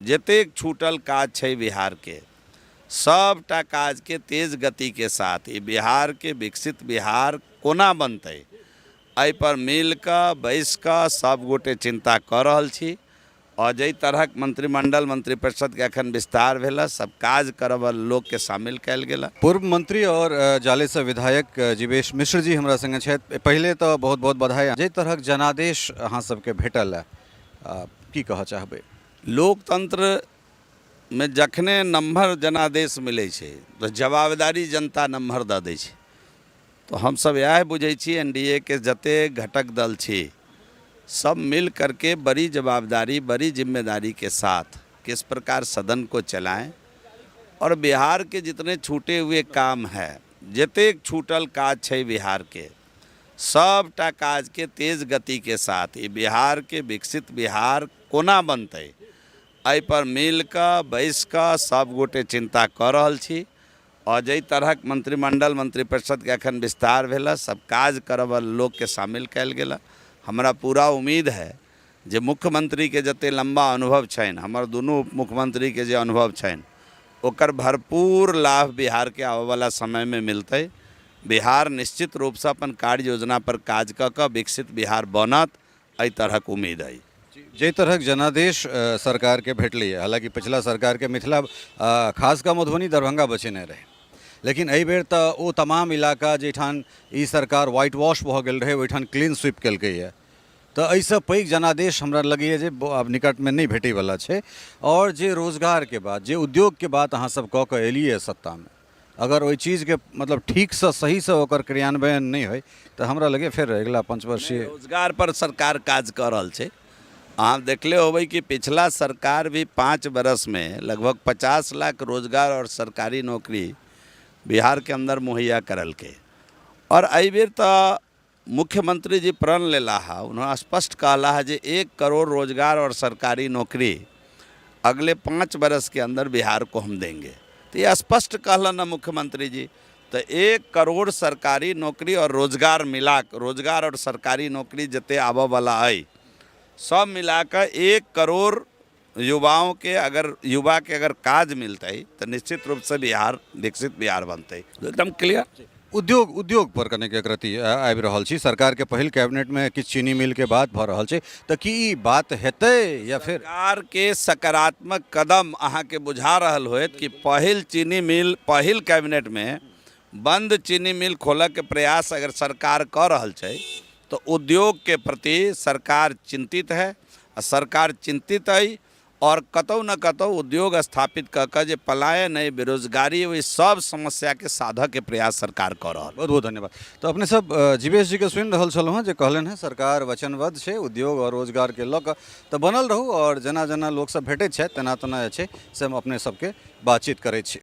जतेक छूटल काज छै बिहारके, सबटा काजके तेज गतिके साथ ई बिहारके विकसित बिहार कोना बनतै, एहिपर मिलकऽ बैसिकऽ सबगोटे चिन्ता कऽ रहल छी। आओर जाहि तरहक मंत्रिमंडल मंत्रिपरिषदके एखन विस्तार भेल हँ, सब काज करऽ लोकके शामिल कयल गेल हँ। पूर्व मंत्री और जाले से विधायक जीवेश मिश्र जी हमरा संगे छथि। पहिले तऽ बहुत बहुत बधाई। जाहि तरहक जनादेश अहाँ सबके भेटल है, की कहऽ चाहबै? लोकतंत्रमे जखने नम्हर जनादेश मिलै छै तऽ जवाबदारी जनता नम्हर दऽ दै छै। तऽ हमसब इएह बुझै छी एन डी ए के जतेक घटक दल छी सब मिल करके बड़ी जवाबदारी बड़ी जिम्मेदारी के साथ किस प्रकार सदन को चलाएं और बिहार के जितने छूटे हुए काम है, जतेक छूटल काज छै बिहार के, सबटा काज के तेज गति के साथ ई बिहार के विकसित बिहार कोना बनतै, एहिपर मिल कऽ बैस कऽ सब गोटे चिन्ता कऽ रहल छी। आओर जाहि तरहक मंत्रिमंडल मंत्रिपरिषदके एखन विस्तार भेल हँ, सब काज करऽ लोकके शामिल कयल गेल हँ। हमरा पूरा उम्मीद है जे मुख्यमंत्रीके जतेक लम्बा अनुभव छनि, हमर दुनू उप मुख्यमंत्रीके जे अनुभव छनि, ओकर भरपूर लाभ बिहारके आबऽवला समयमे मिलतै। बिहार निश्चित रूपसँ अपन कार्य योजना पर काज कऽ कऽ विकसित बिहार बनत, एहि तरहक उम्मीद अइ। जाहि तरहक जनादेश सरकारके भेटलैए, हालाँकि पछिला सरकारके मिथिला खास कऽ मधुबनी दरभंगा बचेने रहै, लेकिन एहिबेर तऽ ओ तमाम इलाका जाहिठाम ई सरकार व्हाइट वॉश भऽ गेल रहै ओहिठाम क्लीन स्वीप केलकैए। तऽ एहिसँ पैघ जनादेश हमरा लगैए जे आब निकटमे नहि भेटैवला छै। आओर जे रोजगारके बात, जे उद्योगके बात अहाँसभ कऽ कऽ एलियै सत्तामे, अगर ओहि चीजके मतलब ठीकसँ सहीसँ ओकर क्रियान्वयन नहि होइ तऽ हमरा लगैए फेर अगिला पंचवर्षीय रोजगार पर सरकार काज कऽ रहल छै। अहाँ देखले होबै कि पिछला सरकार भी 5 बरसमे लगभग 50 लाख रोजगार आओर सरकारी नौकरी बिहारके अन्दर मुहैया करलकै। आओर एहिबेर तऽ मुख्यमंत्री जी प्रण लेला है, उन्होंने स्पष्ट कहला है जे 1 करोड़ रोजगार और सरकारी नौकरी अगले 5 बरस के अंदर बिहार को हम देंगे। तो ये स्पष्ट कहलन है मुख्यमंत्री जी। तो 1 करोड़ सरकारी नौकरी और रोजगार मिला, रोजगार और सरकारी नौकरी जते आबऽ वाला अइ सब मिला कऽ 1 करोड़ युवाओं के अगर युवा के अगर काज मिलतै तऽ निश्चित रूप से बिहार विकसित बिहार बनतै। एकदम क्लियर। उद्योग पर कनेक एक रत्ती आबि रहल छी। सरकारके पहिल कैबिनेटमे किछु चीनी मिलके बात भऽ रहल छै, तऽ की ई बात हेतै या फेर सरकारके सकारात्मक कदम अहाँके बुझा रहल होयत कि पहिल चीनी मिल पहिल कैबिनेटमे बंद चीनी मिल खोलऽके प्रयास अगर सरकार कऽ रहल छै तऽ उद्योगके प्रति सरकार चिन्तित है आ सरकार चिन्तित अइ आओर कतहु ने कतहु उद्योग स्थापित कऽ कऽ जे पलायन अइ, बेरोजगारी अइ, ओहि सब समस्याके साधऽके प्रयास सरकार कऽ रहल। बहुत बहुत धन्यवाद। तऽ अपने सब जीवेश जीके सुनि रहल छलहुँ हँ जे कहलनि हँ सरकार वचनबद्ध छै उद्योग आओर रोजगारके लऽ कऽ। तऽ बनल रहू आओर जेना जेना लोकसब भेटैत छथि तेना तेना जे छै से हम अपने सबके बातचीत करैत छी।